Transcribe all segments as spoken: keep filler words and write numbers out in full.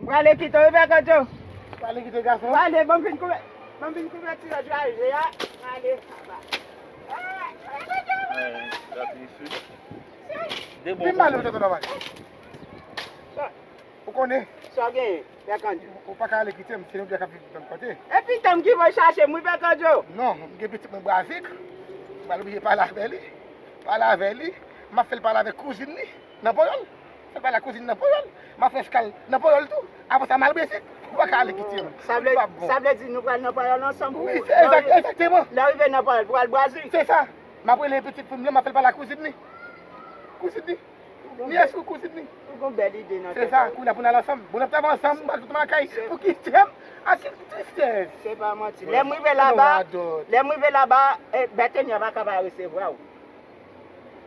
Prale kite w, Pè Kandjo. Prale kite gason. Prale, ban m vin kouvè-, ban m vin kouvèti lòt jou a rive a. Prale, papa. Ah, Pè Kandjo. Vin pale, tonton Nòmal. Ou konnen? Sa w genyen, Pè Kandjo? Ou pa ka ale kite m, se nou de k ap viv menm kote. E pitit m ki voye chache m, wi, Pè Kandjo. Non, m gen pitit mwen Brazil. M pral oblije pale avè li. Pale avè li. M ap fè l pale avèk kouzin li nan Ponyòl. Fè l pale ak kouzin nan Ponyòl. M ap fè eskal nan Ponyòl tou. Apre sa, m al Brezil. Ou pa ka ale kite m. Sa vle, sa vle di nou pral nan Ponyòl ansanm? Wi, se egzak-, egzakteman. Lè w rive nan Ponyòl, pou al Brazil? Se sa. M ap rele pitit fi m lan, m ap fè l pale ak kouzin li. Kouzin li. Ni espri kouzin li. Ou gon bèl ide nan tèt ou. Se sa, kounye a pou n al ansanm. Bon, n ap travay ansanm, m pral tout makay. Pou kite m? A ki tristès. Se pa manti. Lè m rive laba, lè m rive laba, eh, Bètenia pa ka pa resevwa w.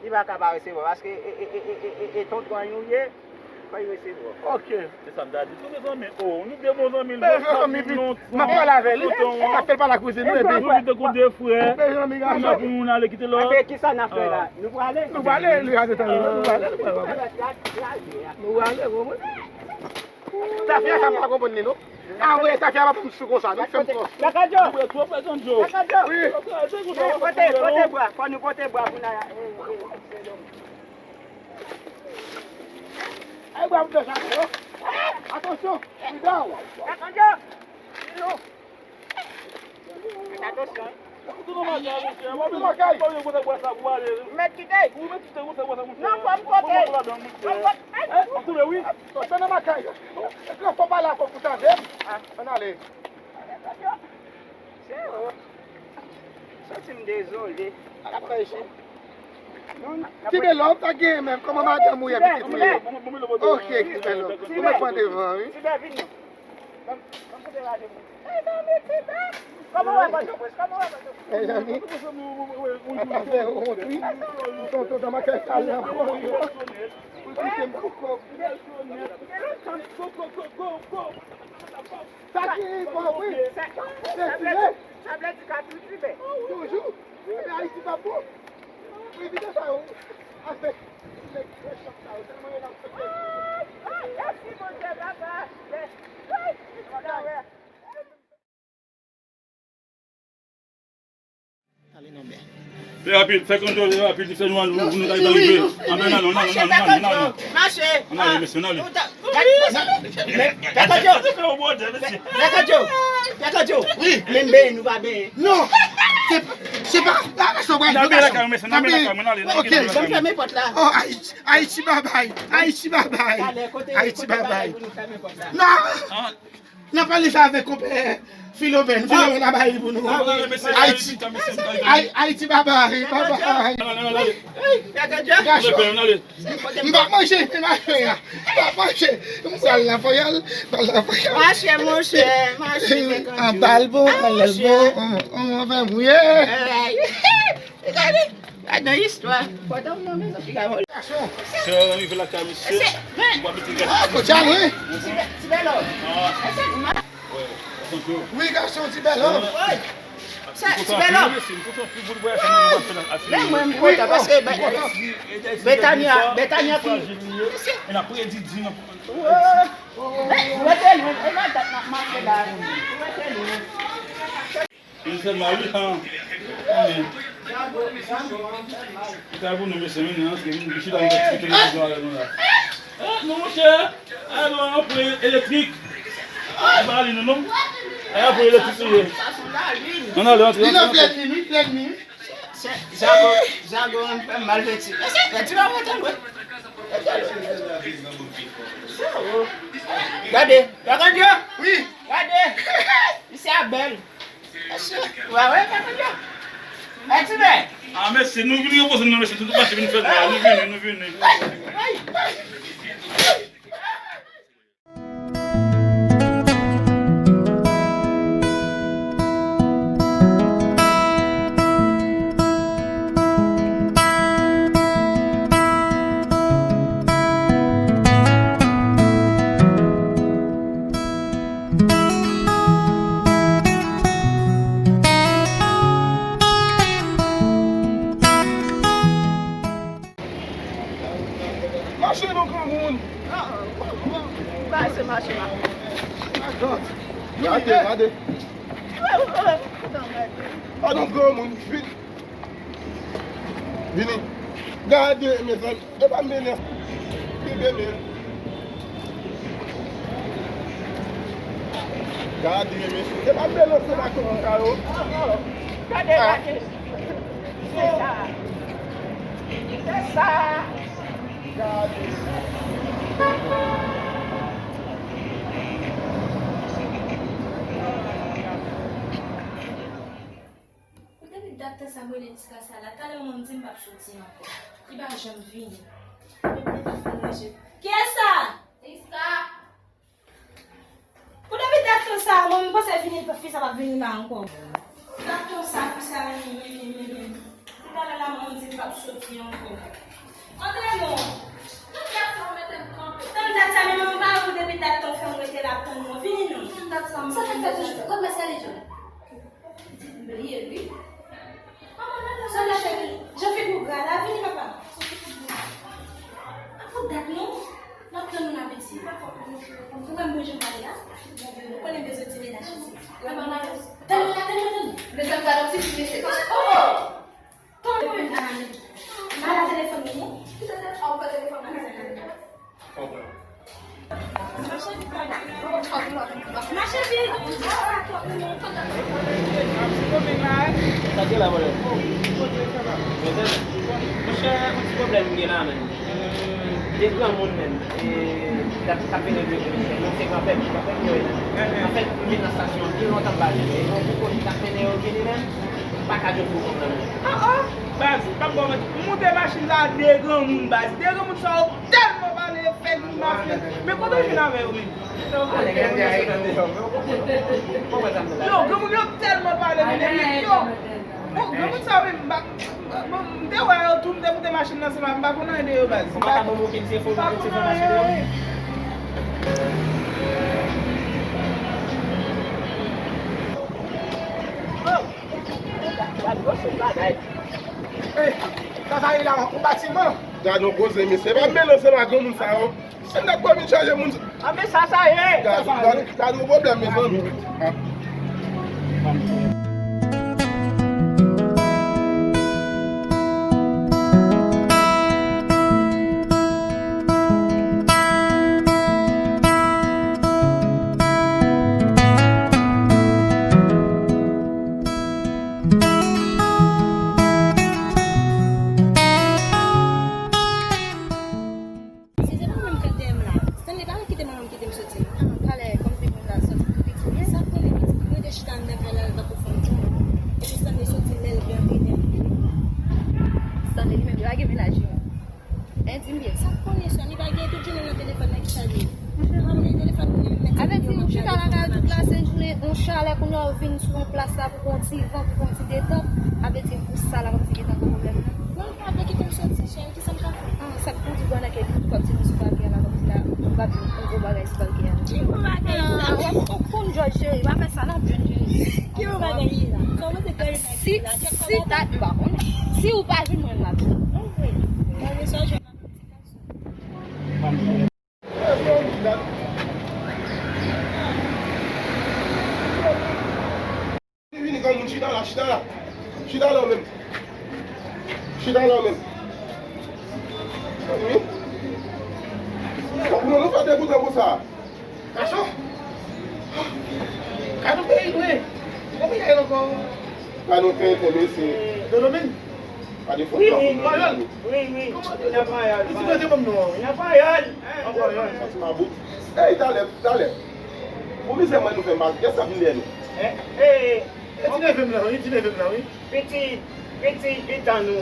Li pa ka pa resevwa, paske e, e, e tonton an ou ye, fò l resevwa w. Ok. Se sa m ta di. Tou mezanmi, oh, nou de bon zanmi, m ap pale avè li, m ap fè l pale ak kouzin nou, epi nou vin tankou de frè. Mezanmi, gason. Pou nou ale kite lòt. Epi kisa n ap fè la? Nou prale? Nou prale, nou prale, nou prale, nou prale. Nou prale, bon, bon. Tafya sa m pa konprann li non. Ah wi, tafya pa pou m sou konsa non, fè m fòs. Pè Kandjo. Ou bwè twòp, Pè Kandjo. Pè Kandjo. Wi. Pote, pote bwa, fò nou pote bwa pou n a. Ay bwa pou bèl sa yo. Atansyon, pridan. Pè Kandjo. Atansyon. Mèt kite. Non, fò m pote. Fò m pote. Antre wi. Antre nan makay. Epi fò pale ak ou pou tande. Ann ale. Santi m dezole. Ti Bèlòm, sa gen menm? Kòman madanm ou ye, pitit ou ye? Ok, Ti Bèlòm. Ou mèt pran devan, wi. Mezanmi, atafè wont wi. Tonton, tonton, makè sa la ankò wi. Pou kite m koko. Sa ki bon wi. Sa vle di ka tou tribe. Toujou. Ebyen Ayiti pa bon. Pou evite sa yo. Afè. Nèg fè chak sa yo. Tèlman yo nan fè. Mèsi Bondye papa. Fè rapid, fè kontròl rapid, fè nou al, nou, nou ka rive. Ann ale, ann ale, ann ale, ann ale. Mache. Ann ale, mesye, ann ale. Pè Kandjo. Pè Kandjo. Pè Kandjo. Wi. Men benyen, nou pa benyen. Non. Se pa, se pa, la, mesye, wè, nou ka sòti. N ap benyen lakay, mesye, n ap benyen lakay, ann ale, ann ale. Ok. Ban m fèmen pòt la. Oh, Ayiti, Ayiti babay, Ayiti babay. Ayiti babay. Non. N ap pale sa avèk konpè Filomèn. Filomèn ap bay li pou nou. Ayiti. Ay-, Ayiti babay, babay. M pa manje, m pa manje. M pa manje. M pral nan Panyòl, m pral nan Panyòl. Mache, monchè, mache. Anba l bon, anlè l bon, anfè mouye. Gade, gade nan istwa. Pòtan m nan mezon piga vòlè. Sè rive lakay misye. Ou pa mete gad. Ah, kòtchal, wi. Ti Bèlòm. Wi, gason, Ti Bèlòm. Sè, Ti Bèlòm. Men mwen, m kontan paske Betania, Betania pi. Rete lwen, e madat n ap mache la. Rete lwen. Vin fè mal, wi, an. Anmè. Li ka pou nou, mesye, vin, antre, vin, vin chita, vin fè ti televizyon avè nou la. Eh, non, monchè, alò, anpre elektrik. Li pa ale, non, non. Ay, anpre elektrik, li ye. Non, non, ale, antre, antre, antre. Li nan plèn lin, wi, plèn lin, wi. Zago, Zago, ann fè m mal fè ti. Fè ti pa mwen tann, wi. Gade, gade, wi. Gade. Misye a bèl. Wa wè, papa Djo. Ay, ti bè. Ah, mesye, nou vin repoze nou, mesye, tout mache vin fè nou, nou vini, nou vini. Mache non, granmoun. Ay, se machin la. Gade, gade. Padon, granmoun, vini. Vini. Gade, mezanmi. E pa m mennen. Kenbe men. Gade, mesye. E pa m mennen se machin sa yo. Gade, gade. Se sa. Se sa. Gade. Depi dat tan sa m rele Niska sa la, talè manman m di m p ap soti ankò. Li pa janm vini. Depi li pa fin ranje. Kiyès sa? Niska. Pou depi dat tan sa, mwen m panse vini, fi sa p ap vini la ankò. Dat tan sa, fi sa vini, vini, vini. Tout talè la, manman di m p ap soti ankò. Antre non. Tout dat sa, ou mete m kanpe. Tann dat sa, men mwen pa wè pou depi dat tan ou fè m rete la ap tann mwen. Vini non. Tann dat sa, sa te fè toujou. Kot mèsi ale, John? M bliye l, wi. Sa la, cheri? Jan figi w gra la, vini, papa. Pou dat non, m ap tann ou nan piti. Ou wè m boujon pale a? Ou konnen m bezwen ti menaj isi. Tande la, tande, tande. Mezanmi, gade yon ti fi mesye. Oh, oh! Tande, tande. Mal a telefòn li, non? Ki telefòn? Ou pa telefòn nan. Mache vit. Sa gen la, mwen? Mezanmi, monchè, yon ti pwoblèm m gen la, menm. De granmoun, menm. E, k ap, k ap vini de, de, de, non, se granpè m, granpè m yo ye la. Anfèt, m vin nan estasyon an pi lontan m pa vin. E yon gwo koli k ap mennen yo vini, menm. M pa ka jwenn pou konn nan men. Ah, ah, baz, m p ap ba w manti. M moute machin la, de granmoun, baz. De granmoun sa yo tèlman pale, fè grimas, men, men kote w jwenn avè yo menm? Yo, granmoun yo tèlman pale, men depi yo, bon, granmoun sa yo menm, m pa, bon, m te wè yo tou, m te moute machin nan, se pa, m pa konn anyen de yo, baz. M pa, m pa konn anyen. Ey, sa sa ye la, yon batiman? Gade yon koze, mesye. Pa melanse ma granmoun sa yo. Se nèg bò vin chaje moun. Anben sa sa ye. Gade, gade, gade yon pwoblèm, mezanmi. Si se pa menm k ap dèyè m la, Stanley pa kite manman m kite m soti non. Talè, kòm te konn la soti tou piti, sa k konnen piti, mwen te chita anndan kay la, l tankou fanm djòl. Epi Stanley soti lè l gen antre dèyè m. Stanley li menm, li pa gen mennaj li menm. Hein, di m byen, sa k konnen sè m, li pa gen tout jounen nan telefòn nan ki chaje. Mwen pa konnen telefòn mwen menm. Avèti nou chita lakay tout lasent jounen, yon chalè kounye a w vin sou yon plas la pou pran ti van, pou pran ti detant. Avèti m pou sa la, kòmsi gentan gen pwoblèm nan. Non, li pa vle kite m soti, cheri, kisa m ka fè? Ah, sa k pou di grann nan ke li kòmsi nou sou pake a la, kòmsi la, m pa di yon gwo bagay sou pake a. Ki gwo bagay sa? Ah, w ap konn jòj, cheri, pa fè sa non, jèn cheri. Ki gwo bagay li ye la? Sa w panse Gary Knight la? Si, si ta, m pa konnen. Si ou pa vin, mwen m ap vin. Anmwey. Mwen, sa w jwenn nan. Vini, vini, granmoun, chita la, chita la. Chita la, ou menm. Chita la, ou menm. Wi. Bon, kòman nou fè degoutan konsa? Gason! Gade yon peyi nou ye! Kòman y a ankò? Gade yon tenten, mesye. Dodomin? Gade fòt la, wi, wi, Panyòl. Wi, wi. Kòman Panyòl? Li di mwen te ban m non an, wi. Nan Panyòl. An Panyòl. Santi mabout. Ey, talè, talè. Pou mizè mwen nou fè mal, kiyès k ap vin dèyè nou? Hein? Ey, e ti neve m lan, wi, ti neve m lan, wi. Pitit, pitit, pitit an nou.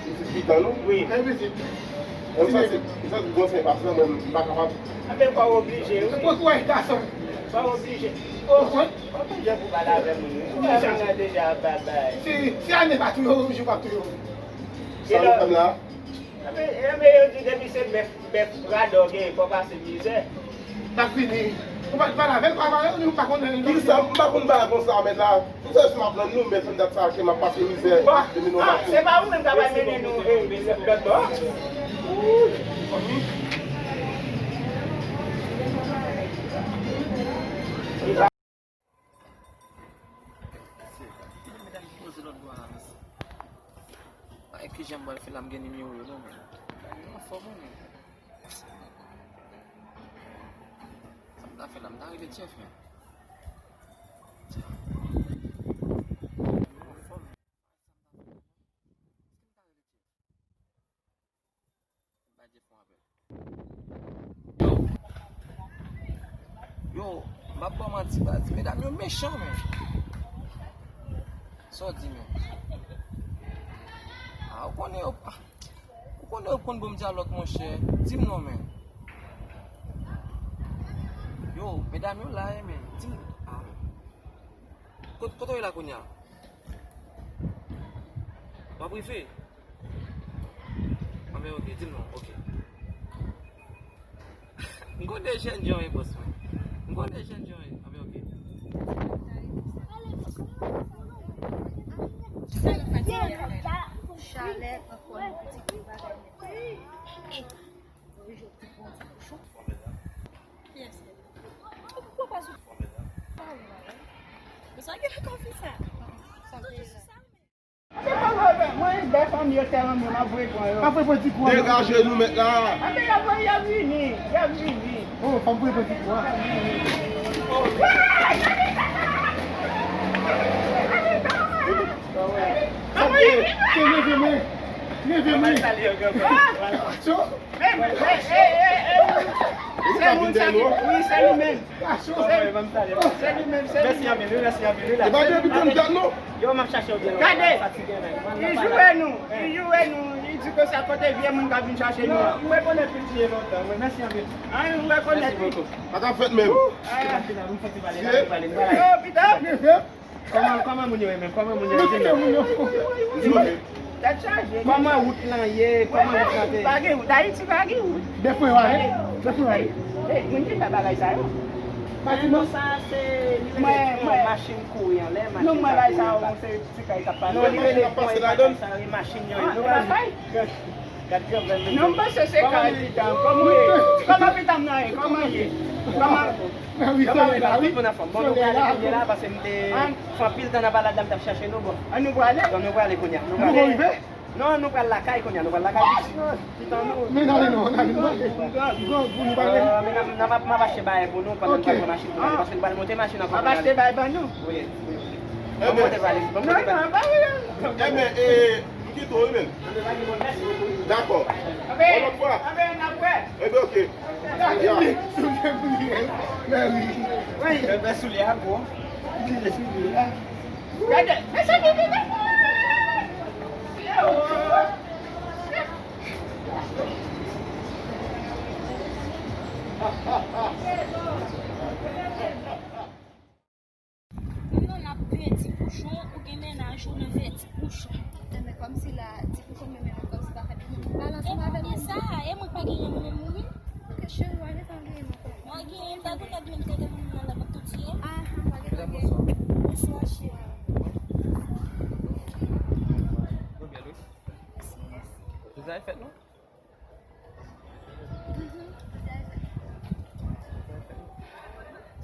Pitit pitit an nou? Wi. Ey, pitit. Mwen santi, mwen santi gwo sen pas lan, mwen, m pa kapab. Anben, fò w oblije, wi. Mwen kwè gason. Fò w oblije. O, mwen. Ou konn jan pou pale avè moun, wi. Ou wè moun nan deja ap babay. Si, si ane pa touye w, jou pa touye w. Sa nou fè m la? Anben, anben, yo di depi se bèf, bèf radò genyen, fò pase mizè. N ap vini. Ou pa, pale avè l, pale avè l, ou pa konnen. Kisa, m pa konn bagay konsa, mèt la. Tout sa se m ap rann nou, men se dat sa ke m ap pase mizè. Bon, depi nou ah, maten. Se pa ou menm k ap al mennen nou, eh, lòt bò? Ooh. Fanmi. La m gen nimewo yo non, men. Mwen anfòm wi, men. Sa m ta fè la, m ta rele Jeff, men. Mwen anfòm. Èske m ta rele Jeff? M ba Jeff yon apèl. Yo. Yo, m ap ba w manti, baz. Medam yo mechan, men. Sa w di, men? Ah, ou konnen yo, ah, ou konnen yo konn bon dyalòg, monchè. Di m non, men. Yo, medam yo la, wi, men. Di m, ah. Kot-, kote w ye la kounye a? W ap rive? Anben, ok, di m non, ok. M konnen jèn jan ye, bòs mwen. M konnen jèn jan ye. Anben, ok. Chalè ankò yon ti bagay nèt. Kiyès? Ou poko pa sou. Sa gen nan kòfi sa. Toujou sou sa. Mwen bèl fanmi yo tèlman mwen ap voye pran yo. Ap voye pran ti kwa. Degaje nou mèt la. Anben y ap voye, y ap vini, y ap vini. Oh, fòk voye pran ti kwa. Sa te, se leve men. Leve men. Atò. Men, men, e, e, e, e, se moun sa ki, wi, se li menm. Se li menm, se li menm. Mèsi anpil, wi, mèsi anpil, wi, la. E pa depi tann dat non. Yo, m ap chache w byen lontan. Gade, li joure nou, li joure nou, li di ke se akote vye moun k ap vin chache nou an. Mwen rekonèt li depi lontan, mwen, mèsi anpil. An, mwen rekonèt li. Mèsi bokou. Pa ka fèt menm. Yo, pita. Kòman, kòman moun yo ye menm? Kòman moun yo ye menm? Tèt chaje. Kòman wout lan ye? Kòman wout lan te? Pa gen wout. Ayiti pa gen wout. Defo yo ale. Defo yo ale. Ey, moun ki fè bagay sa yo? Pati non, sa se li rele yon machin kouri anlè, machin sa kouri anba. Non, li rele pon e bagay sa yo, e machin yo ye. Nou pa Gad granmèt mesye. Non, m panse se kay pita m. Kòman ye? Kòman pita m nan ye? Kòman ye? Kòman? Kòman ye la? Tout moun anfòm. Bon, nou prale kounye a la, paske m te fè anpil tan nan balad la, m t ap chache nou, bon. An nou prale? Bon, nou prale kounye a. Nou prale. Non, nou pral lakay kounye a, nou pral lakay. Pita nou. Men n ale non, n ale non. Bon, bon, bon, nou prale. Men n ap, n ap, m ap achte bagay pou nou pandan n pral pran machin pou n ale, paske nou pral monte machin ankò pou n ale. W ap achte bagay ban nou? Wi, wi. Bon, monte prale, bon, monte prale. Enben, e, M kite w wi, men. Dakò. Yon lòt fwa. Enben, oke. Ya. Enben, soulye a gwo. Gade, mesye, vin, vin, vin. Non, l ap peye ti pouchon, ou gen mennaj ou nan peye ti pouchon. Enben, kòmsi la, ti pouchon, men, men, kòmsi pa fèt pou mwen. Pale ansanm avè m. E sa, e mwen k pa gen yon moun mouri. Ok, cheri, w ale pa gen yon ankò. Mwen gen yon bagay, menm te gen moun nan la, mwen tou tiye. Ah, pa gen pwoblèm. Bonswa, cheri. Mwen byen, wi. Mèsi, mèsi. Deja e fèt, non?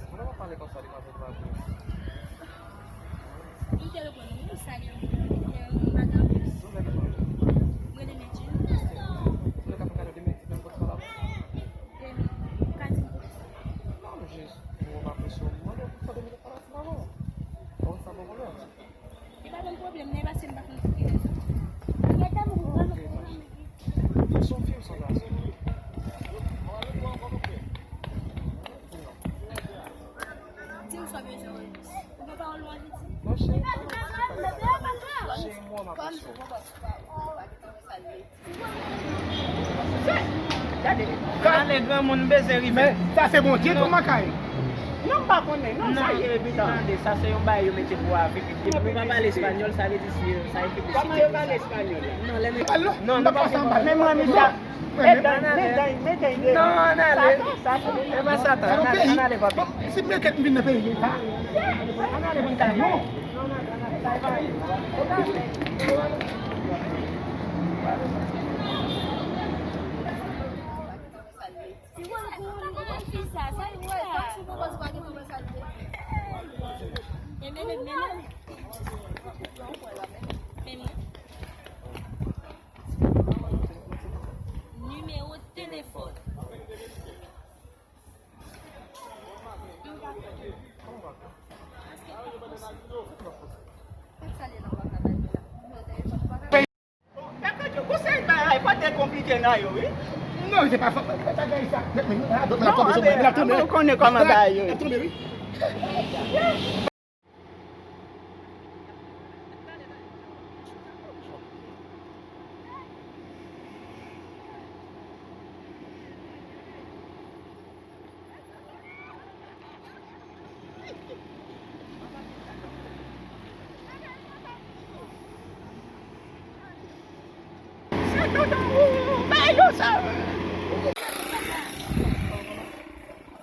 Mwen pa pale konsa li pa vin pa vre. M te reponn ou, sa gen yon madanm. Mwen rele Medjin. Mwen ka fè kado de Medjin, mwen konsa la. Demi, ou ka di m poukisa? Non, jis, mwen pa presyon. Mwen mande pou sa de minit pa la, se pa bon. Bon, sa bon, bon. Li pa ban m pwoblèm, men paske m pa konn pou ki rezon. Se yon fi ou se yon gason? Di m sa w bezwen wè. Ou gen pawòl ou anvi di? Cheri, mwen pa bezwen. Gade. Ale, granmoun bezwen rive. Men, sa se Bondye tou, makay. Non, m pa konnen. Non, sa ye, evidan. Tande, sa se yon bagay yo mete pou afekte. Nou pa pale espanyòl, sa vle di si, sa e piblisite. Kòman yo pale espanyòl la? Non, lè nou... Al non, nou pa pase anba. Men mwen, mi ta... Medan, medan, medan. Non, ann ale. Satan, Satan. E pa Satan. Ann ale, ann ale, papi. Si m mete m vin nan peyi, pa. Ann ale, moun ta yo. Nimewo telefòn. Konsèy bagay pa te konplike nan yo, wi. Non, se pa fòt bagay sa. Non, anben, anben, ou konnen kòman bagay yo ye.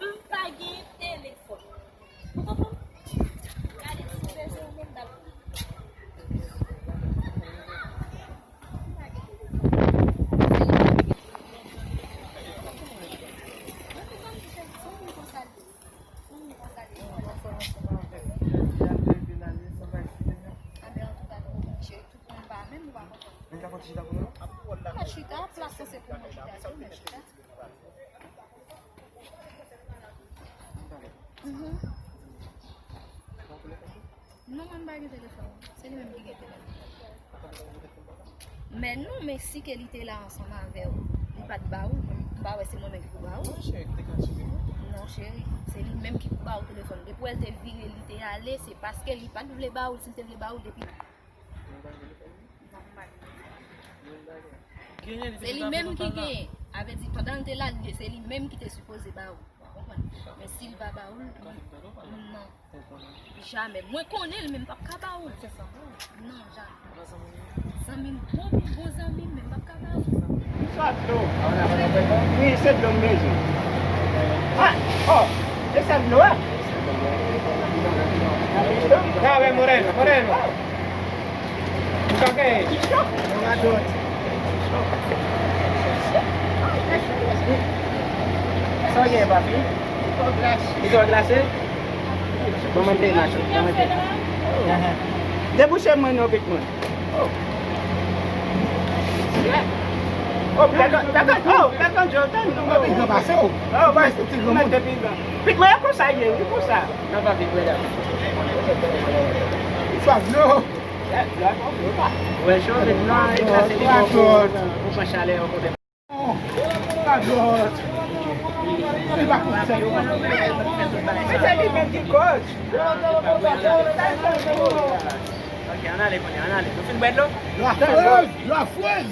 M pa gen telefòn. Ou konprann? Gade, si bezwen menm dal. Mwen ka fè ti chita pou nou? Mwen chita, plas lan se pou mwen chita, se mwen chita. Mhm. Non, mwen pa gen telefòn. Se li menm ki gen telefòn. Men non, men si ke li te la ansanm avè w, li pa t ba ou, m pa wè se mwen menm ki pou ba ou. Non, cheri, se li menm ki pou ba ou telefòn. Depi w wè l te vire, li te ale, se paske li pa t vle ba ou l. Si l te vle ba ou l depi Se li menm ki genyen. A vle di, pandan l te la, se li menm ki te sipoze ba ou. Ou konprann? Men si l pa ba ou l, non. Jamè. Mwen konnen l, men m p ap ka ba ou l. Non, jamè. Zanmi m, bon, bon zanmi m, men m p ap ka ba ou l. Sa dlo. Wi, se dlo m bezwen. Ah, oh, e sa dlo a? Dame, moreno, moreno. Sa w gen, papi? Li twò glase? Ban mwen te nan cho, ban mwen te nan cho. Debouche mwen non, pitit mwen. Oh, Black, Black, oh, Black Angel, tann nou. Ou pa pi gran pase w. Oh, ou pa respekte granmoun. Pitit mwen, e konsa ye, wi, konsa. Nan pa vit, medam. Swaf dlo. Wè, chonje nan, e glase li pou, pou pran chalè yo kote. Padlòt. Li pa konn sa yo. Se li menm ki koz. Ok, ann ale kounye a, ann ale. Nou fin bwè dlo? Lwa fwez, lwa fwez.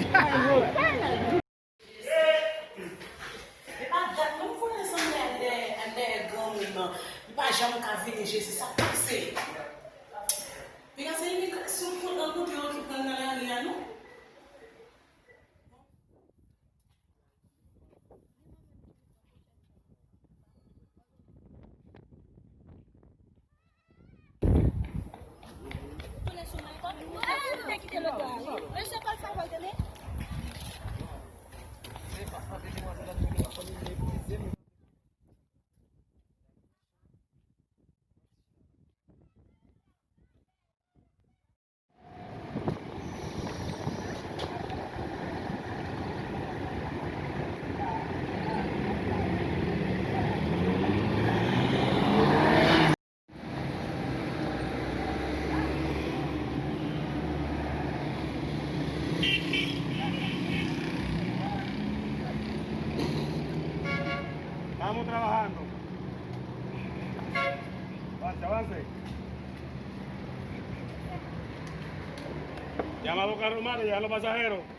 E pa dat non m voye zanmi al dèyè, al dèyè granmoun nan. Li pa janm ka vini, Jezi, sa k pase? Piga se imigrasyon kont an kote yo ki pran nan lari a, non? Estamos trabajando. Avance, avance. Llama a los carros malos, ya los pasajeros.